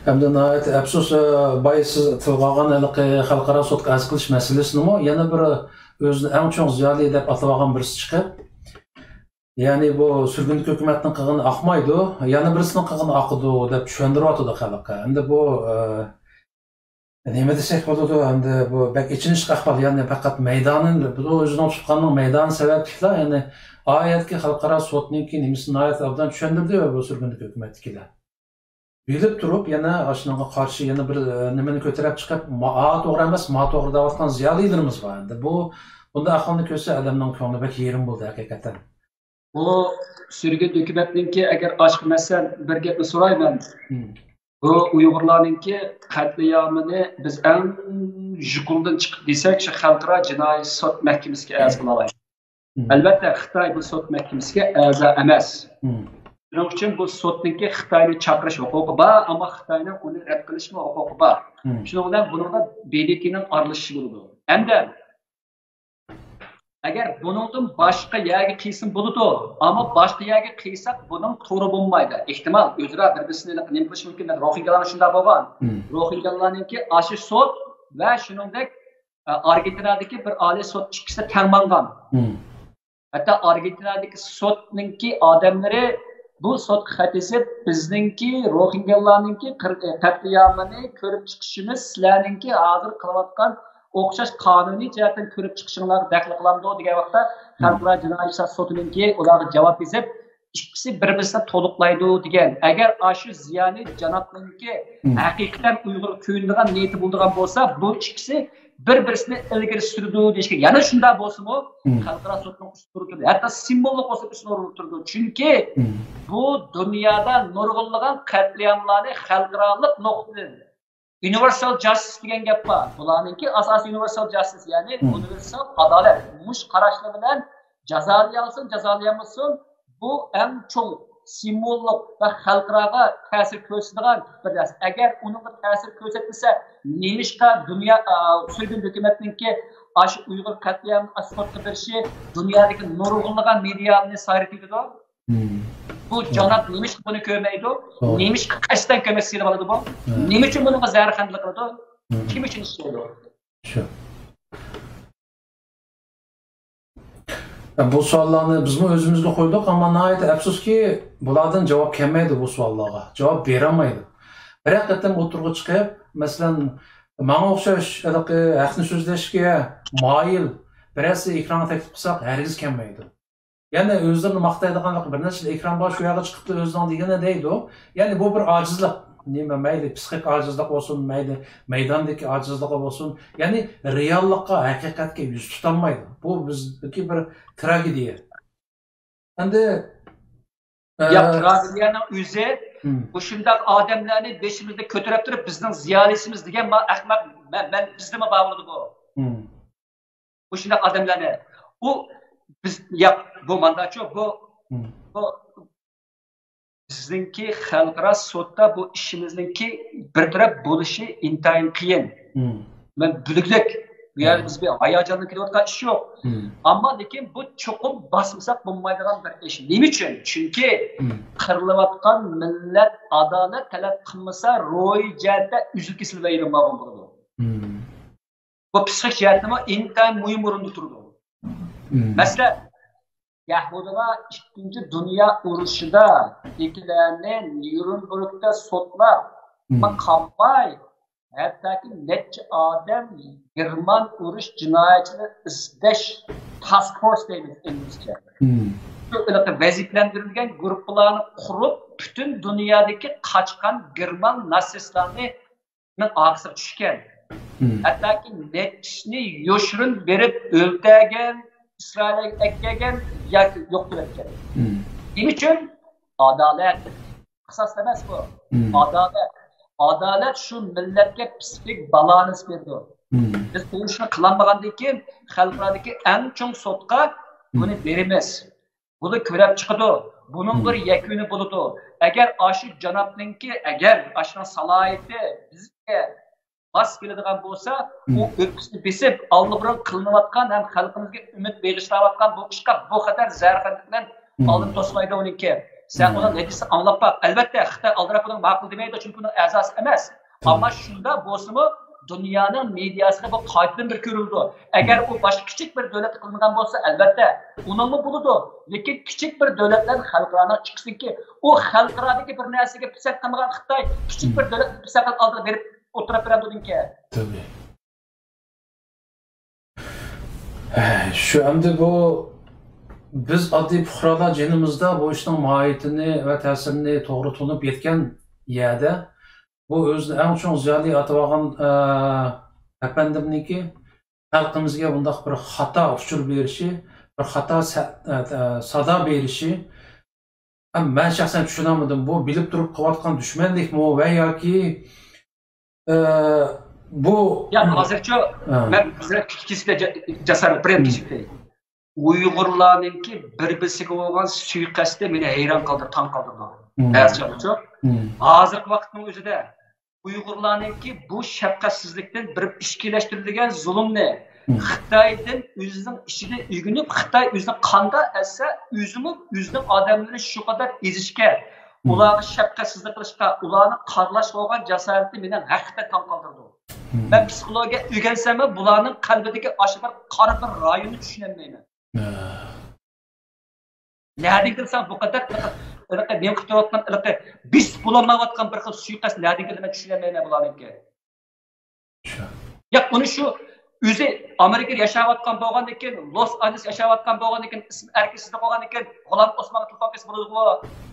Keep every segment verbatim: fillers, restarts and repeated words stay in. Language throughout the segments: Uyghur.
ھەمدە ناھايىتى ئەپسۇس، بايا سىز تىلغا ئالغان ھېلىقى خەلقئارا سوتقا ئەرز قىلىش مەسىلىسىنىمۇ يەنە بىر ئۆزىنى ئەڭ چوڭ زىيالىي دەپ ئاتىۋالغان بىرسى چىقىپ، يەنى بۇ سۈرگۈندىكى ھۆكۈمەتنىڭ قىلغىنى ئاقمايدۇ، يەنە بىرسىنىڭ قىلغىنى ئاقىدۇ دەپ چۈشەندۈرۈۋاتىدۇ خەلققە. ئەمدى بۇ، ئە، نېمە دېسەك بولىدۇ؟ ئەمدى بۇ بەك ئېچىنىشلىق ئەھۋال. يەنى پەقەت مەيدانى، بۇ ئۆزىنىڭ تۇتقاننىڭ مەيدانى سەۋەبلىكلا، يەنى ئا يەردىكى خەلقئارا سوتنىڭكى نېمىسىنى ناھايىتى ئوبدان چۈشەندۈردى بۇ سۈرگۈندىكى ھۆكۈمەتتىكىلەر. بىلىپ تۇرۇپ يەنە ئاشۇنىڭغا قارشى يەنە بىر، ئە، نېمىنى كۆتۈرۈپ چىقىپ، ما-، ئا توغرا ئەمەس، ما توغرا دەۋاتقان زىيالىيلىرىمىز بار. ئەمدى بۇ، بۇنداق ئەھۋالنى كۆرسە ئادەمنىڭ كۆڭلى بەك يېرىم بولدى ھەقىقەتەن. بۇ سۈرگۈن ھۆكۈمەتنىڭكى، ئەگەر ئاشۇ مەسىلەن بىر گەپنى سورايمەن. مم. بۇ ئۇيغۇرلارنىڭكى قەتلىئامىنى بىز ئەڭ يۇقىرىدىن چىقىپ دېسەك، شۇ خەلقئارا جىنايى سوت مەھكىمىسىگە ئەرز قىلالايمىز. مم. ئەلۋەتتە، خىتاي بۇ سوت مەھكىمىسىگە ئەزا ئەمەس. مم. شۇنىڭ ئۈچۈن بۇ سوتنىڭكى خىتاينى چاقىرىش ھوقۇقى بار، ئەمما خىتاينىڭ ئۇنى رەت قىلىشمۇ ھوقۇقى بار. مم. شۇنىڭ بىلەن بۇنىڭدا ب د ت نىڭ ئارىلىشىشى بولىدۇ. ئەمدى ئەگەر بۇنىڭدىن باشقا يەرگە قىلسىمۇ بولىدۇ، ئەمما باشقا يەرگە قىلساق بۇنىڭ تورى بولمايدۇ. ئېھتىمال ئۆزئارا بىر-بىرسىنى نېمە قىلىشى مۇمكىن. روھىنگالارنىڭ شۇنداق بولغان. مم. روھىنگالارنىڭكى ئاشۇ سوت ۋە شۇنىڭدەك، ئە، ئارگېنتىنادىكى بىر ئالىي سوت ئىككىسى تەڭ ماڭغان. مم. ھەتتا ئارگېنتىنادىكى سوتنىڭكى ئادەملىرى بۇ سوتقا خەت يېزىپ، بىزنىڭكى روھىنگالارنىڭكى قىر-، قەتلىئامىنى كۆرۈپ چىقىشىمىز سىلەرنىڭكى ھازىر قىلىۋاتقان ئوخشاش قانۇنىي جەھەتتىن كۆرۈپ چىقىشىڭلارغا دەخلى قىلامدۇ دېگەن ۋاقىتتا، مم. خەلقئارا جىنايى ئىشلار سوتىنىڭكى ئۇلارغا جاۋاب يېزىپ، ئىككىسى بىر-بىرسىنى تولۇقلايدۇ دېگەن. ئەگەر ئاشۇ زىيالىي جانابنىڭكى مم. ھەقىقەتەن ئۇيغۇرغا كۆيۈنىدىغان نىيىتى بولىدىغان بولسا، بۇ ئىككىسى بىر-بىرسىنى ئىلگىرى سۈرىدۇ دېيىشكە. يەنە شۇنداق بولسىمۇ، مم. خەلقئارا سوتنىڭ ئۈستىدە تۇرىدۇ. ھەتتا سىمۋوللۇق بولسا ئۈستىدە تۇرىدۇ. چۈنكى مم. بۇ دۇنيادا نۇرغۇنلىغان قەتلىئاملارنى خەلقئارالىق نۇقتىدىن، ئۇنىۋېرسال جاستىس دېگەن گەپ بار. بۇلارنىڭكى ئاساسىي ئۇنىۋېرسال جاستىس، يەنى مم. ئۇنىۋېرسال ئادالەت. مۇشۇ قاراشلار بىلەن جازالىيالىسۇن، جازالىيالمىسۇن، بۇ ئەڭ چوڭ سىمۋوللۇق ۋە خەلقئاراغا تەسىر كۆرسىتىدىغان بىر نەرسە. ئەگەر ئۇنىڭغا تەسىر كۆرسەتمىسە، نېمىشقا دۇنيا، ئا، سۈرگۈن ھۆكۈمەتنىڭكى ئاشۇ ئۇيغۇر قەتلىئامىنى سوتقا بېرىشى دۇنيادىكى نۇرغۇنلىغان مېدىيانى سايرىتىۋېتىدۇ؟ مم. بۇ جاناب نېمىشقا بۇنى كۆرمەيدۇ؟ توغرا. نېمىشقا قەستەن كۆمەك سېلىپ ئالىدۇ بۇ؟ مم. نېمە ئۈچۈن بۇنىڭغا زەھەرخەندىلىك قىلىدۇ؟ مم. كىم ئۈچۈن ئىشلەيدۇ؟ شۇ. بۇ سوئاللارنى بىزمۇ ئۆزىمىزگە قويدۇق، ئەمما ناھايىتى ئەپسۇسكى، بۇلاردىن جاۋاب كەلمەيدۇ بۇ سوئاللارغا. جاۋاب بېرەلمەيدۇ. بىرەر قېتىم ئوتتۇرىغا چىقىپ، مەسىلەن، ماڭا ئوخشاش ھېلىقى ھەقنى سۆزلەشكە مايىل بىرەرسى ئېكرانغا تەكلىپ قىلساق، ھەرگىز كەلمەيدۇ. يەنى ئۆزلىرىنى ماختايدىغان بىر نەچچە ئېكران بار، شۇ يەرگە چىقىپلا ئۆزىنىڭ دېگىنىنى دەيدۇ. يەنى بۇ بىر ئاجىزلىق. نېمە، مەيلى پسىخىك ئاجىزلىق بولسۇن، مەيلى مەيداندىكى ئاجىزلىقى بولسۇن، يەنى رېئاللىققا، ھەقىقەتكە يۈز تۇتالمايدۇ. بۇ بىزدىكى بىر تراگېدىيە. ئەمدى، ياق، ئە، تراگېدىيەنىڭ ئۆزى مم. مۇشۇنداق ئادەملەرنى بېشىمىزدا كۆتۈرۈپ تۇرۇپ، بىزنىڭ زىيالىيسىمىز دېگەن ما-، ئەخمەق، مەن، مەن، بىزدىمۇ بار بولىدۇ بۇ. مم. مۇشۇنداق ئادەملەرنى. ئۇ بىز، ياق، بۇ مانداچۇ، بۇ، مم. بۇ بىزنىڭكى خەلقئارا سوتتا بۇ ئىشىمىزنىڭكى بىر تەرەپ بولۇشى ئىنتايىن قىيىن. مم. مەن بىلگۈدەك، بۇ يەردە مم. بىز بىر ھاياجانلىنىپ كېلىۋاتقان ئىش يوق. مم. ئەمما لېكىن بۇ چوقۇم باسمىساق بولمايدىغان بىر ئىش. نېمە ئۈچۈن؟ چۈنكى مم. قىرىلىۋاتقان مىللەت ئادالەت تەلەپ قىلمىسا، روھىي جەھەتتە ئۈزۈل-كېسىل ۋەيران بولغان بولىدۇ. مم. بۇ پسىخىك جەھەتتىمۇ ئىنتايىن مۇھىم ئورۇندا تۇرىدۇ. مم. مەسىلەن، يەھۇدىيلار ئىككىنچى دۇنيا ئۇرۇشىدا گىتلېرنى نيۇرنبېرگدا سوتلاپ، مم. قالماي، ھەتتاكى نەچچە ئادەم گېرمان ئۇرۇش جىنايەتچىلىرى ئىزدەش تاسك فورس دەيمىز ئىنگلىزچە. مم. شۇ ھېلىقى ۋەزىپىلەندۈرۈلگەن گۇرۇپپىلارنى قۇرۇپ، پۈتۈن دۇنيادىكى قاچقان گېرمان ناتسىستلارنى ئارقىسىغا چۈشكەن. مم. ھەتتاكى نەچچىسىنى يوشۇرۇن بېرىپ ئۆلتۈرگەن، ئىسرائىلگە ئەكەلگەن ياكى يوقىتىۋەتكەن. مم. نېمە ئۈچۈن؟ ئادالەت. قىساس ئەمەس بۇ. مم. ئادالەت. ئادالەت شۇ مىللەتكە پسىخىك بالانس بېرىدۇ. مم. بىز بۇ ئىشنى قىلالمىغاندىن كېيىن خەلقئارادىكى ئەڭ چوڭ سوتقا مم. بۇنى بېرىمىز. بۇنى كۆرۈپ چىقىدۇ. بۇنىڭ مم. بىر يەكۈنى بولىدۇ. ئەگەر ئاشۇ جانابنىڭكى، ئەگەر ئاشۇنىڭ سالاھىيىتى بىزگە ماس كېلىدىغان بولسا، مم. ئۇ ئۆپكىسىنى بېسىپ، ئاللىبۇرۇن قىلىنىۋاتقان ھەم خەلقىمىزگە ئۈمىد بېغىشلاۋاتقان بۇ ئىشقا بۇ قەدەر زەھەرخەندە بىلەن مم. ئالدىنى توسمايدۇ ئۇنىڭكى. سەن ئۇنىڭ نەتىجىسىنى ئاڭلاپ باق. ئەلۋەتتە، خىتاي ئالدىراپ بۇنىڭ ماقۇل دېمەيدۇ، چۈنكى ئۇنىڭ ئەزاسى ئەمەس. ئەمما شۇنداق بولسىمۇ، دۇنيانىڭ مېدىياسىغا بۇ قايتىدىن بىر كۆرۈلىدۇ. ئەگەر ئۇ باشقا كىچىك بىر دۆلەتكە قىلىنغان بولسا، ئەلۋەتتە، ئۇنىڭمۇ بولىدۇ. لېكىن كىچىك بىر دۆلەتلەر خەلقئارانىڭ ئىككىسىنىڭكى، ئۇ خەلقئارادىكى بىر نەرسىگە پىسەنت قىلمىغان خىتاي، كىچىك بىر دۆلەتنى پىسەنت قىلىپ ئالدىغا بېرىپ ئولتۇرۇپ بېرەمدۇ دېگەن. شۇ ئەمدى بۇ بىز ئاددىي پۇقرالار جېنىمىزدا بۇ ئىشنىڭ ماھىيىتىنى ۋە تەسىرىنى توغرا تونۇپ يەتكەن يەردە، بۇ ئۆزىنى ئەڭ چوڭ زىيالىي ئاتىۋالغان، ئە، ئەپەندىمنىڭكى خەلقىمىزگە بۇنداق بىر خاتا ئۇچۇر بېرىشى، بىر خاتا سە-، ئە، ئە، سادا بېرىشى، ئە، مەن شەخسەن چۈشىنەلمىدىم. بۇ بىلىپ تۇرۇپ قىلىۋاتقان دۈشمەنلىكمۇ ۋە ياكى، ئە، بۇ يا، ھازىرچۇ ھە. مەن بىر كېسىكتە جاسارەت بىر كېسىكتە. ئۇيغۇرلارنىڭكى بىر-بىرسىگە بولغان سۇيىقەستى مېنى ھەيران قالدۇرۇپ، تاڭ قالدۇردى. ھازىرچۇ ھازىرقى ۋاقىتنىڭ ئۆزىدە ئۇيغۇرلارنىڭكى بۇ شەپقەتسىزلىكتىن بىر ئىچكىلەشتۈرۈلگەن زۇلۇمنى خىتايدىن ئۆزىنىڭ ئىچىدە ئۆگىنىپ، خىتاي ئۆزىنى قانداق ئەزسە، ئۆزىمۇ ئۆزىنىڭ ئادەملىرىنى شۇ قەدەر ئېزىشكە، ئۇلارغا شەپقەتسىزلىك قىلىشقا، ئۇلارنى قارىلاشقا بولغان جاسارىتى مېنى ھەقىقەتەن تاڭ قالدۇردى. مەن پسىخولوگىيە ئۆگەنسەممۇ، بۇلارنىڭ قەلبىدىكى ئاشۇ بىر قارا بىر رايوننى چۈشىنەلمەيمەن. نەدىن كېلسە بۇ قەدەر ھېلىقى نېمە قىلىپ تۇرۇۋاتقان، ھېلىقى بىس بولالمايۋاتقان بىر خىل سۇيىقەست نەدىن كېلدى، مەن چۈشىنەلمەيمەن بۇلارنىڭكى. ياق، ئۇنى شۇ ئۆزى ئامېرىكىدا ياشاۋاتقان بولغاندىن كېيىن، لوس ئانژېلېس ياشاۋاتقان بولغاندىن كېيىن، ئىسمى ئەركىن سىزدە قولغانىكەن، غۇلام ئوسمانغا تېلېفون قىلسا بولىدىغۇ.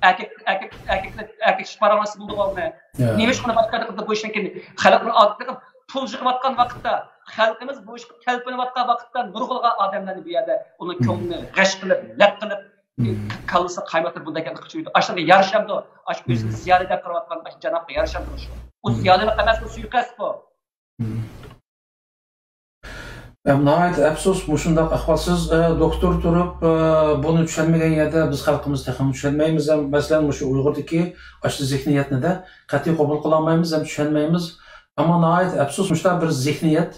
ئەركەك، ئەركەك، ئەركەك، ئەركەك ئىش پاراڭلاشسا بولىدىغۇ. نېمە ئىش قىلىپ باشقا قىلدى بۇ ئىشنى كېيىن؟ خەلقنى ئالدىغا پۇل يىغىۋاتقان ۋاقىتتا، خەلقىمىز بۇ ئىشقا تەلپۈنۈۋاتقان ۋاقىتتا نۇرغۇنلىغان ئادەملەرنى بۇ يەردە ئۇنىڭ كۆڭلىنى غەش قىلىپ، لەپ قىلىپ، كاللىسى قايماقتىن بۇنداق گەپنى قىلىپ يۈرىدۇ. ئاشۇنىڭغا يارىشامدۇ؟ ئاشۇ ئۆزىنى زىيالىي دەپ قاراۋاتقان ئاشۇ جانابقا يارىشامدۇ شۇ؟ ئۇ زىيالىيلىق ئەمەس، ئۇ سۇيىقەست بۇ. ئەم، ناھايىتى ئەپسۇس، مۇشۇنداق ئەھۋال. سىز، ئە، دوكتور تۇرۇپ، ئە، بۇنى چۈشەنمىگەن يەردە بىز خەلقىمىز تېخىمۇ چۈشەنمەيمىز. ھەم، مەسىلەن، مۇشۇ ئۇيغۇردىكى ئاشۇ زېھنىيەتنى-دە قەتئىي قوبۇل قىلالمايمىز ھەم چۈشەنمەيمىز. ئەمما ناھايىتى ئەپسۇس، مۇشۇنداق بىر زېھنىيەت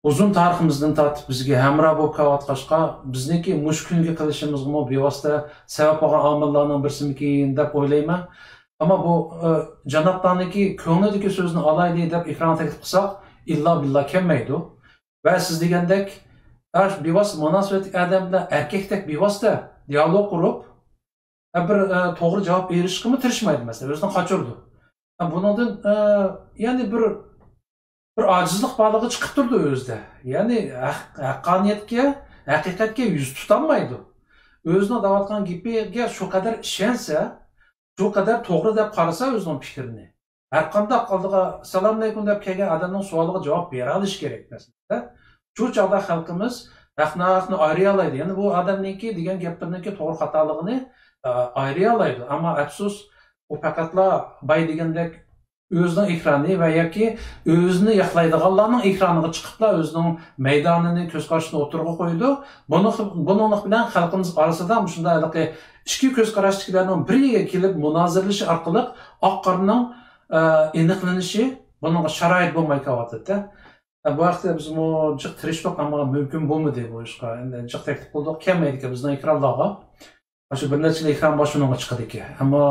ئۇزۇن تارىخىمىزدىن تارتىپ بىزگە ھەمراھ بولۇپ كېلىۋاتقاچقا، بىزنىڭكى مۇشۇ كۈنگە قېلىشىمىزغىمۇ بىۋاسىتە سەۋەب بولغان ئامىللارنىڭ بىرسىمىكىن دەپ ئويلايمەن. ئەمما بۇ، ئە، جانابلارنىڭكى كۆڭلىدىكى سۆزنى ئالايلى دەپ ئېكرانغا تەكلىپ قىلساق، ئىللا بىللا كەلمەيدۇ. ۋە سىز دېگەندەك، ئە، شۇ بىۋاسىتە مۇناسىۋەتلىك ئادەم بىلەن ئەركەكتەك بىۋاسىتە دىئالوگ قۇرۇپ، ئە، بىر، ئە، توغرا جاۋاب ئېرىشىشقىمۇ تىرىشمايدۇ، مەسىلەن، ئۆزىنى قاچۇرىدۇ. ئە، بۇنىڭدىن، ئە، يەنى بىر، بىر ئاجىزلىق بارلىقى چىقىپ تۇرىدۇ ئۆزىدە. يەنى ھەق-، ھەققانىيەتكە، ھەقىقەتكە يۈز تۇتالمايدۇ. ئۆزىنىڭ دەۋاتقان گېپىگە شۇ قەدەر ئىشەنسە، شۇ قەدەر توغرا دەپ قارىسا ئۆزىنىڭ پىكرىنى، ھەرقانداق ئالدىغا سالامئەلەيكۇم دەپ كەلگەن ئادەمنىڭ سوئالىغا جاۋاب بېرەلىشى كېرەك مەسىلەندە. شۇ چاغدا خەلقىمىز ھەقنى، ھەقنى ئايرىيالايدۇ. يەنى بۇ ئادەمنىڭكى دېگەن گەپلىرىنىڭكى توغرا خاتالىقىنى، ئا، ئايرىيالايدۇ. ئەمما ئەپسۇس، ئۇ پەقەتلا باي دېگەندەك ئۆزىنىڭ ئېكرانى ۋە ياكى ئۆزىنى ياقلايدىغانلارنىڭ ئېكرانىغا چىقىپلا ئۆزىنىڭ مەيدانىنى، كۆز قارىشىنى ئوتتۇرىغا قويىدۇ. بۇنىڭ، بۇنىڭلىق بىلەن خەلقىمىز ئارىسىدا مۇشۇنداق ھېلىقى ئىككى كۆز قاراشتىكىلەرنىڭ بىرىگە كېلىپ مۇنازىرىلىشى ئارقىلىق ئاق قارىنىڭ، ئە، ئېنىقلىنىشى بۇنىڭغا شارائىت بولماي كېلىۋاتىدۇ. بۇ ھەقتە بىزمۇ جىق تىرىشتۇق، ئەمما مۇمكىن بولمىدى بۇ ئىشقا. ئەمدى جىق تەكلىپ قىلدۇق، كەلمەيدىكەن بىزنىڭ ئېكرانلارغا. ئاشۇ بىر نەچچىلا ئېكران بار شۇنىڭغا چىقىدىكەن. ئەمما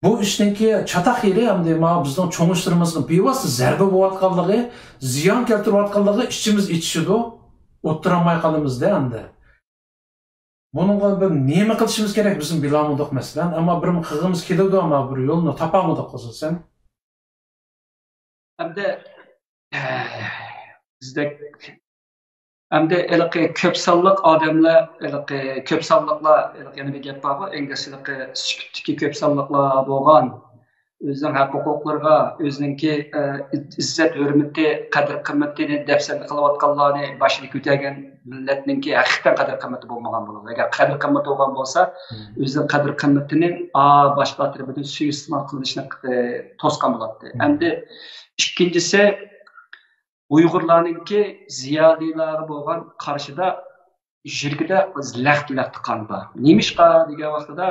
بۇ ئىشنىڭكى چاتاق يېرى ئەمدى مانا بىزنىڭ چوڭ ئىشلىرىمىزغا بىۋاسىتە زەربە بولۇۋاتقانلىقى، زىيان كەلتۈرۈۋاتقانلىقى ئىچىمىز ئېچىشىدۇ، ئوتتۇرالماي قالىمىزدە ئەمدى. بۇنىڭغا بىر نېمە قىلىشىمىز كېرەك بىزمۇ بىلەلمىدۇق مەسىلەن، ئەمما بىر قىلغىمىز كېلىدۇ، ئەمما بىر يولنى تاپالمىدۇق ئاساسەن. ئەمدى، بىزدەك، ئەمدى ھېلىقى كۆپ سانلىق ئادەملەر، ھېلىقى كۆپ سانلىقلار، ھېلىقى يەنە بىر گەپ بارغۇ، ئىنگلىزچە ھېلىقى سۈكۈتتىكى كۆپ سانلىقلار بولغان، ئۆزىنىڭ ھەق ھوقۇقلىرىغا، ئۆزىنىڭكى، ئە، ئىززەت ھۆرمىتى، قەدىر قىممىتىنى دەپسەندە قىلىۋاتقانلارنى باشىدىن كۆتەرگەن مىللەتنىڭكى ھەقىقەتەن قەدىر قىممىتى بولمىغان بولىدۇ. ئەگەر قەدىر قىممىتى بولغان بولسا، ئۆزىنىڭ قەدىر قىممىتىنى، ئا، باشقىلار تەرىپىدىن سۇيىئىستېمال قىلىنىشىنى، ئە، توسقان بولاتتى. ئەمدى ئىككىنچىسى، ئۇيغۇرلارنىڭكى زىيالىيلارغا بولغان قارىشىدا يۈرىكىدە لەختە-لەختە قان بار. نېمىشقا دېگەن ۋاقتىدا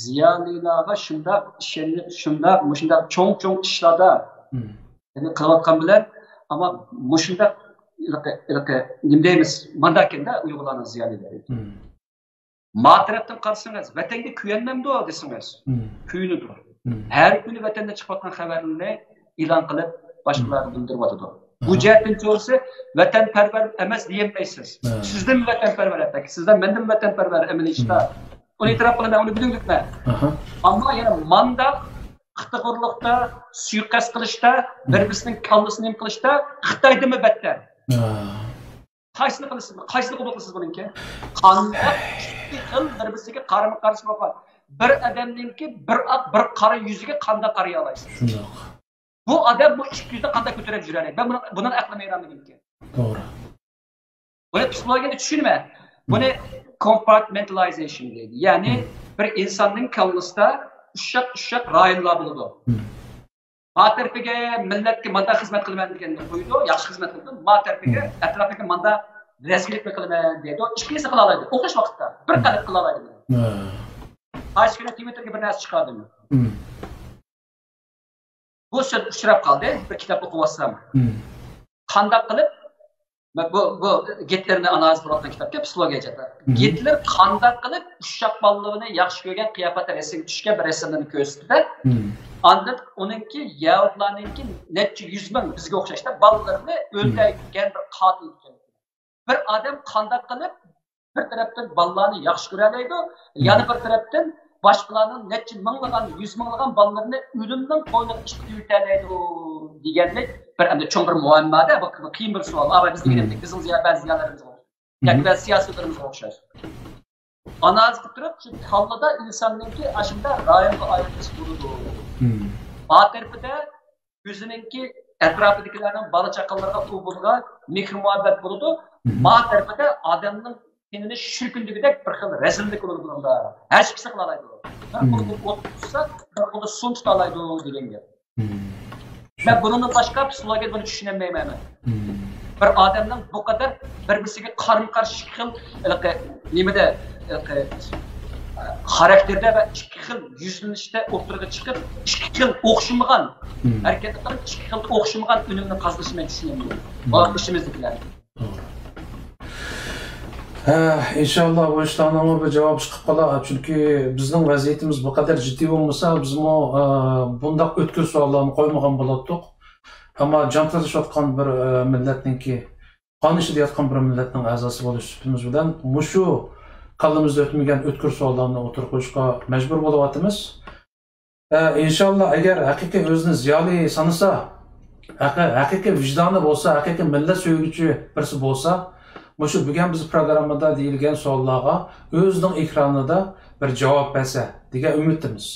زىيالىيلارغا شۇنداق ئىشەنچ، شۇنداق، مۇشۇنداق چوڭ-چوڭ ئىشلاردا يەنى قىلىۋاتقان بىلەن، ئەمما مۇشۇنداق ھېلىقى، ھېلىقى نېمە دەيمىز، مانداكەندە ئۇيغۇرلارنىڭ زىيالىيلىرى. ما تەرەپتىن قارىسىڭىز، ۋەتەنگە كۆيۈنمەمدۇ دېسىڭىز، كۆيۈنىدۇ. ھەر كۈنى ۋەتەندە چىقىۋاتقان خەۋەرلەرنى ئېلان قىلىپ، باشقىلارغا بىلدۈرۈۋاتىدۇ. بۇ جەھەتتىن كۆرسە، ۋەتەنپەرۋەر ئەمەس دېيەلمەيسىز. سىزدىن ۋەتەنپەرۋەر، ھەتتاكى سىزدىن مەندىن ۋەتەنپەرۋەر ئەمەلىي ئىشتا. ئۇنى ئېتىراپ قىلىمەن، ئۇنى بۈگۈنلۈكمەن. ئەمما يەنە مانداق قىتىغۇرلۇقتا، سۇيىقەست قىلىشتا، بىر-بىرسىنىڭ كاللىسىنى نېمە قىلىشتا خىتايدىنمۇ بەتتەر. قايسىنى قىلىسىز؟ قايسىنى قوبۇل قىلىسىز بۇنىڭكى؟ قانداق ئىككى خىل بىر-بىرسىگە قارىمۇ قارشى بولغان بىر ئادەمنىڭكى بىر ئاق، بىر قارا يۈزىگە قانداق قارىيالايسىز؟ شۇنداق. بۇ ئادەم بۇ ئىككى يۈزنى قانداق كۆتۈرۈپ يۈرەلەيدۇ؟ مەن بۇنىڭ، بۇنىڭ ئەقلىم ھەيرانلىقىمكى. توغرا. بۇنى پسىخولوگىيەدە چۈشىنىمەن. بۇنى compartmentalization دەيدۇ. يەنى بىر ئىنساننىڭ كاللىسىدا ئۇششاق-ئۇششاق رايونلار بولىدۇ. ما تەرىپىگە مىللەتكە ماندا خىزمەت قىلىمەن دېگەننى قويىدۇ، ياخشى خىزمەت قىلىدۇ. ما تەرىپىگە، ئەتراپىگە ماندا رەزىللىكنى قىلىمەن دەيدۇ. ئىككىلىسى قىلالايدۇ. ئوخشاش ۋاقىتتا، بىر قەلب قىلالايدۇ. قايسى كۈنى تىۋىتتېرگە بىر نەرسە چىقاردىم. بۇ سۆز ئۇچراپ قالدى، بىر كىتاب ئوقۇۋاتسام. قانداق قىلىپ، مەن بۇ، بۇ گىتلېرنى ئانالىز قىلىۋاتقان كىتابكەن، پسىخولوگىيە جەھەتتە. گىتلېر قانداق قىلىپ ئۇششاق بالىلىرىنى ياخشى كۆرگەن قىياپەتتە رەسىمگە چۈشكەن بىر رەسىملىرىنى كۆرسىتىدۇ. ئاندىن ئۇنىڭكى، يەھۇدلارنىڭكى نەچچە يۈز مىڭ بىزگە ئوخشاشتا بالىلىرىنى ئۆلتۈرگەن بىر قاتىل ئىكەن. بىر ئادەم قانداق قىلىپ بىر تەرەپتىن بالىلارنى ياخشى كۆرەلەيدۇ، يەنە بىر تەرەپتىن باشقىلارنىڭ نەچچە مىڭلىغان، يۈز مىڭلىغان بالىلىرىنى ئۆلۈمنىڭ قوينىغا ئىتتىرىۋېتەلەيدۇ دېگەندەك بىر ئەمدى چوڭ بىر مۇئەممادە، بۇ قىيىن بىر سوئال. ئا، بىز دېگەندەك بىزنىڭ زىيا-، بەزى زىيالىرىمىزغا ئوخشاش. ياكى بەزى سىياسىيلىرىمىزغا ئوخشاش. ئانالىز قىلىپ تۇرۇپ، شۇ كاللىدا ئىنساننىڭكى ئاشۇنداق رايونغا ئايرىلىش بولىدۇ. ما تەرىپىدە ئۆزىنىڭكى ئەتراپىدىكىلەرنىڭ بالا-چاقىلىرىغا، ئۇ بۇنىغا مېھىر-مۇھەببەت بولىدۇ. ما تەرىپىدە ئادەمنىڭ تېنىنى شۈركۈندۈرگۈدەك بىر خىل رەزىللىك بولىدۇ بۇنىڭدا. ھەر ئىككىسى قىلالايدۇ. بىر قولدا ئوت تۇتسا، بىر قولدا سۇنى تۇتالايدۇ دېگەن گەپ. مەن بۇنىڭدىن باشقا پسىخولوگىيەدە بۇنى چۈشىنەلمەيمەن مەن. بىر ئادەمنىڭ بۇ قەدەر بىر-بىرسىگە قارمۇ-قارشى ئىككى خىل، ھېلىقى، نېمىدە، ھېلىقى، خاراكتېردە ۋە ئىككى خىل يۈزلىنىشتە ئوتتۇرىغا چىقىپ، ئىككى خىل ئوخشىمىغان ھەرىكەت قىلىپ، ئىككى خىل ئوخشىمىغان ئۈنۈمنى قازىنىشى مەن چۈشىنەلمەيمەن. بۇ ئىچىمىزدىكىلەر. ھە، ئىنشاللا بۇ ئىشلارنىڭمۇ بىر جاۋابى چىقىپ قالار. چۈنكى بىزنىڭ ۋەزىيىتىمىز بۇ قەدەر جىددىي بولمىسا، بىزمۇ، ئە، بۇنداق ئۆتكۈر سوئاللارنى قويمىغان بولاتتۇق. ئەمما جان تالىشىۋاتقان بىر، ئە، مىللەتنىڭكى، قان ئىچىدە ياتقان بىر مىللەتنىڭ ئەزاسى بولۇش سۈپىتىمىز بىلەن مۇشۇ كاللىمىزدا ئۆتمىگەن ئۆتكۈر سوئاللارنى ئوتتۇرىغا قويۇشقا مەجبۇر بولۇۋاتىمىز. ئە، ئىنشاللا، ئەگەر ھەقىقىي ئۆزىنى زىيالىي سانىسا، ھەقىقىي، ھەقىقىي ۋىجدانى بولسا، ھەقىقىي مىللەت سۆيگۈچى بىرسى بولسا، مۇشۇ بۈگۈن بىز پروگراممىدا دېيىلگەن سوئاللارغا ئۆزىنىڭ ئېكرانىدا بىر جاۋاب بەرسە دېگەن ئۈمىدتىمىز.